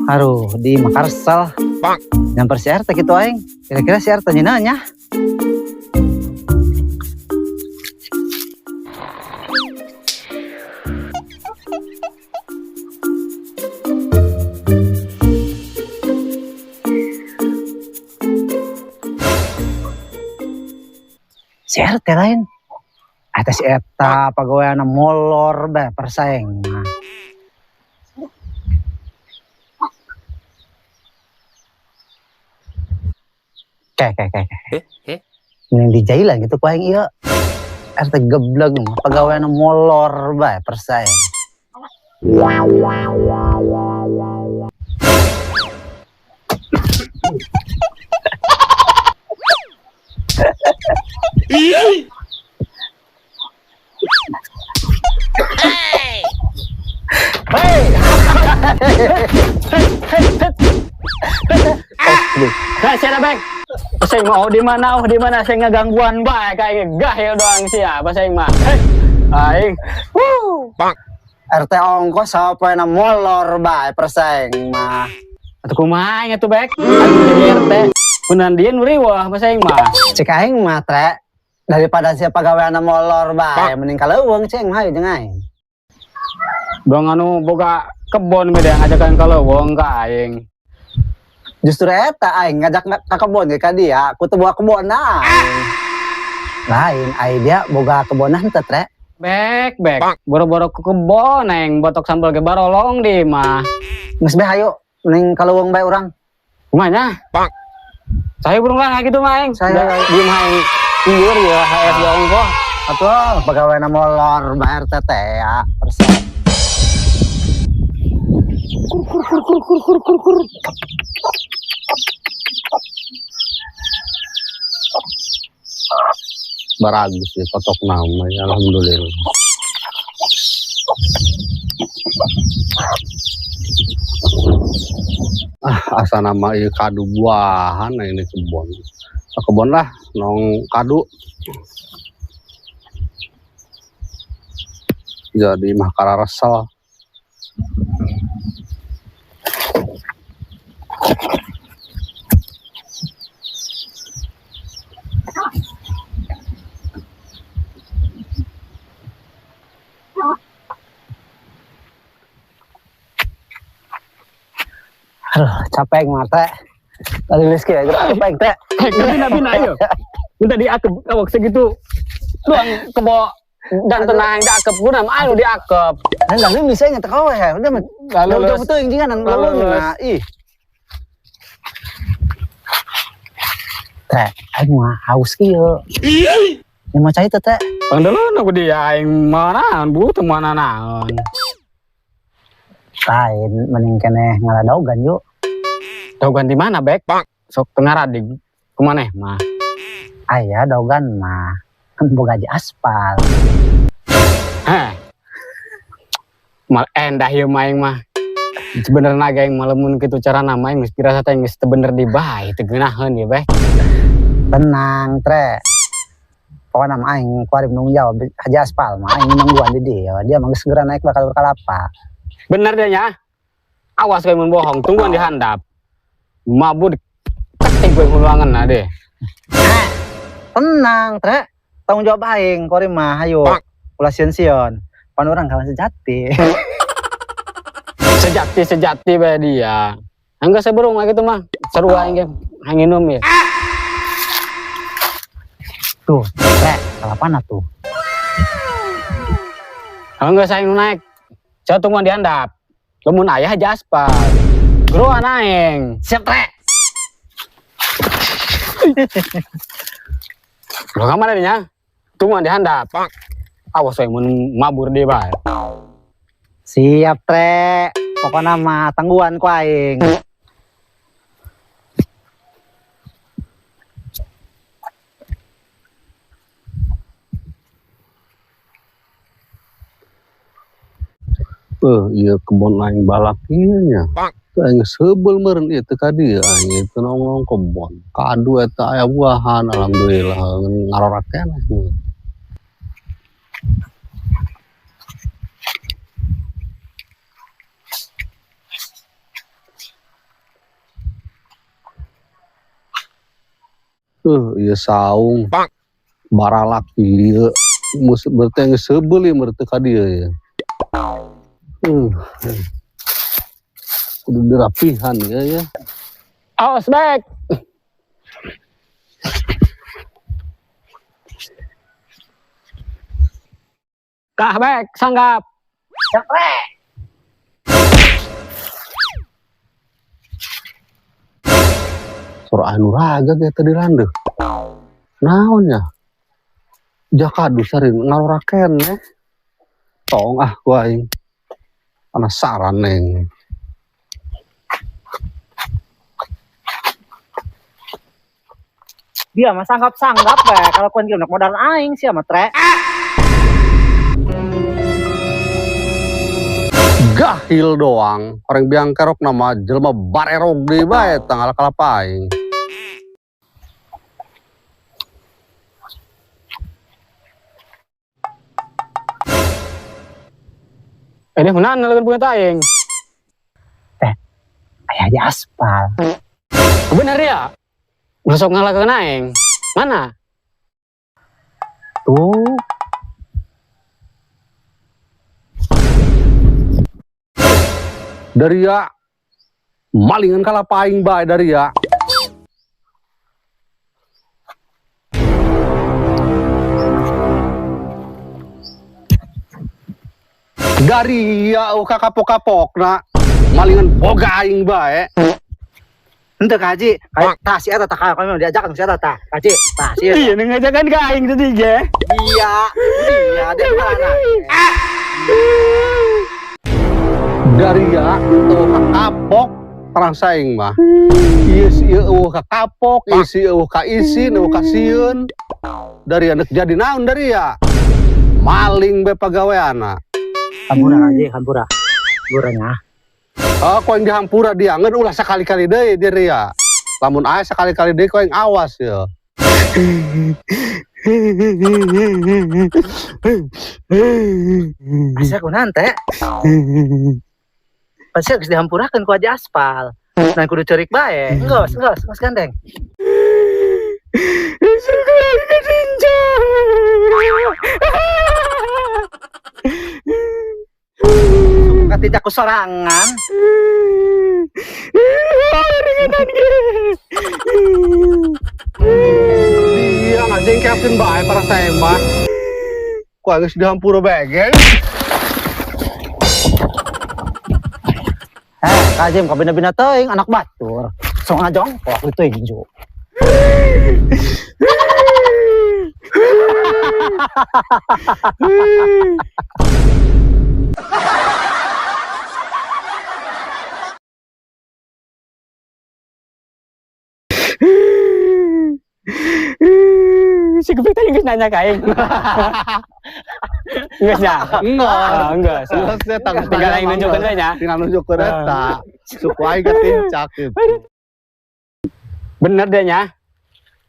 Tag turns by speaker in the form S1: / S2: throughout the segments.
S1: Aduh, di Makarsel. Nyamper si RT gitu aing. Kira-kira si RT nya. Si RT lain. Atas eta pagaweana molor bae persaing mah. Kayak kayak kayak. Mending dijailan gitu ku aing ieu. RT gebleg mah pagaweana molor bae persaing.
S2: Nah, siapa bek? Saya mau di mana? Oh, di mana saya ngegangguan bae kayak gahil doang sih ya, bahasa aing mah. Hei, aing.
S1: Wuh. RT ongkos sampai na molor bae persaing mah.
S2: Atuh kumaha aing atuh bek? Aing jadi RT. Kunan dia nu riweuh bahasa aing mah.
S1: Cek aing mah tre daripada siapa pagaweana molor bae mending kaleuweung cek mah jeung aing.
S2: Doang anu boga kebon beda ngajakan kaleuweung ka aing.
S1: Justru eta aing ngajak ka kebon ge ka dia, ku teu boga kebon aing. Lain ai dia boga kebon henteu tre.
S2: Bek, bek. Boro-boro ke kebon aing botok sambal ge barolong di mah.
S1: Geus bae hayu mending kaleuweung bae urang.
S2: Kumaha nya? Saya burung lah gitu mah aing.
S1: Saya
S2: di mah aing lieur ya HS ge ongkoh.
S1: Atuh pagaweana molor bae RT teh ya persen.
S2: Kur kur kur kur kur kur kur.
S3: Baragus sih kotok namanya, alhamdulillah. Ah, asa nama ieu kadu buahan nah ini kebon. Ke kebon lah, nong kadu. Jadi mah kararesel.
S1: Aduh, capek mah teh. Tadi Rizky ya, gerak capek teh.
S2: Bina bina ayo. Minta diakep awak segitu. Doang kebo dan tenang diakep guna mah ayo diakep.
S1: Nah, lalu bisa nyetek awe ya. Udah
S2: Lalu
S1: udah betul yang jangan lalu nah ih. Teh, aing mah haus kieu. Yang mau cai teh teh.
S2: Bang dulu aku dia aing mana bu teu mana naon.
S1: Lain mending keneh ngaladogan yuk.
S2: Daogan di mana bek? Sok tengah radig. Kumaneh mah?
S1: Aya daogan mah kan boga aja aspal.
S2: Heh. Mal endah ieu mah aing mah. Sebenerna ge aing mah lamun kitu carana mah aing geus dirasa teh geus teu bener di bae teu geunaheun ieu bek.
S1: Tenang tre. Pokokna mah aing kuari nunggu jawab haji aspal mah aing nungguan di dia. Dia mah geus segera naik bakal kalapa.
S2: Bener dia nya. Awas kowe mun bohong, tungguan di handap. Mabur ketik kowe ruangan nah deh.
S1: Tenang, tre. Tanggung jawab aing kuari mah hayu. Ulah sieun-sieun. Pan urang kawan sejati.
S2: Sejati sejati bae dia. Enggak seberung mah gitu mah. Seru aing ge. Aing minum ya.
S1: Tuh, tre, kalapana tuh.
S2: Kalau enggak saya naik. Saya tungguan di handap. Lemun ayah aja aspal. Geroan aing.
S1: Siap, tre.
S2: Loh, kamana dinya? Tungguan di handap. Awas we mun mabur deui bae.
S1: Siap, tre. Pokona mah tangguhan ku aing.
S3: Ieu kebon aing balak ieu nya. Aing seubel meureun ieu teh ka dieu aing ieu teh nongkrong kebon. Kadu eta aya buahan alhamdulillah ngarorak keneh. Ieu saung. Baralak ieu. Mus berarti geus seubeul ieu meureun teu ka dieu ya. Kudu dirapihan ya ya.
S2: Awas Bek. Kah Bek, sanggap.
S3: Sora anu raga ge tadi landeuh. Naon nya? Jakadu sarin ngalora keneh. Tong ah ku aing. Penasaran neng.
S1: Dia mah sanggap-sanggap bae kalau kun kieu modal aing sia mah tre.
S3: Gahil doang, orang biang kerok nama jelema barerog deui bae tanggal kalapa aing.
S2: Ini mana leungeun punya aing?
S1: Aya di aspal.
S2: Bener ya? Ulah sok ngalakeun aing. Mana?
S1: Tuh.
S3: Dari ya malingan kalapa aing bae dari ya. Dari ya uka kapok-kapokna malingan boga aing bae.
S1: Henteu Ka Haji, tah si eta tah kami diajakan si eta tah. Ka Haji, tah si eta.
S2: Iya, ngajakan ka aing tadi ge.
S1: Iya, iya dia mana?
S3: Dari ya eueuh kapok terang saing mah. Ieu si eueuh ka kapok, ieu si eueuh ka isin, eueuh ka sieun. Dari anak jadi naon dari ya? Maling be pagaweana.
S1: Hampura Ka Haji, hampura. Hampuranya.
S3: Oh, kau yang dihampura dia ngeun ulah sekali-kali deui diri ya. Lamun aya sekali-kali deui kau yang awas ya.
S1: Asa kunaon teh? Pasti geus dihampurakeun ku Haji Aspal. Nah kudu ceurik bae. Enggeus, enggeus, enggeus gandeng. Katidak ku sorangan.
S3: Iya ngajengkelkeun bae para saya mah. Ku geus dihampura bae ge.
S1: Kak Jim, kau bina-bina teuing anak batur. Sok ngajongkok ditinju.
S2: Si Gepik tadi geus nanya ka aing. Geus ya?
S3: Enggak.
S2: Ah, enggak.
S3: Geus eta geus
S2: Tinggal
S3: nanya
S2: aing
S3: mah
S2: nunjukkeun
S3: geus.
S2: we nya.
S3: Tinggal nunjukkeun eta. Suku aing ketincak gitu.
S2: Bener deh nya.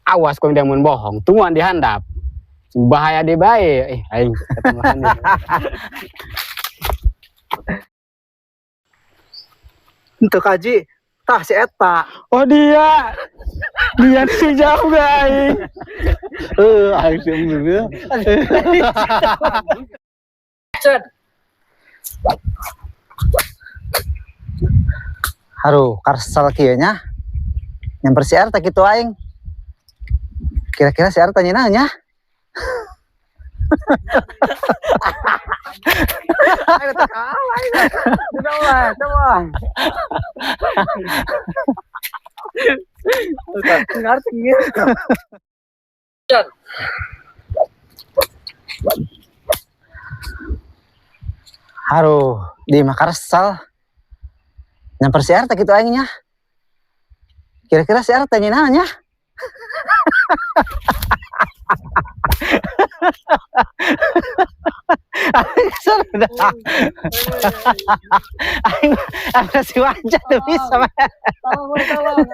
S2: Awas kau dia mun bohong, tungguan dihandap. Bahaya deh bae. Aing ketemuan deh.
S1: Henteu Ka Haji, tah si eta.
S2: Oh dia. Dia sih jauh aing.
S3: Aing sih bener.
S1: Haruh, karsel kieu nya. Nyamper si R teh kitu aing. Kira-kira si R tanya nanya. Ayo tak kalah ini.
S2: Coba, coba. Ngerti gitu.
S1: Haruh, di makarsel. Nyamper si R teh kitu aing nya. Kira-kira si R tanya nanya. Sudah. Aing si wajah tuh bisa.
S2: Tolong, tolong.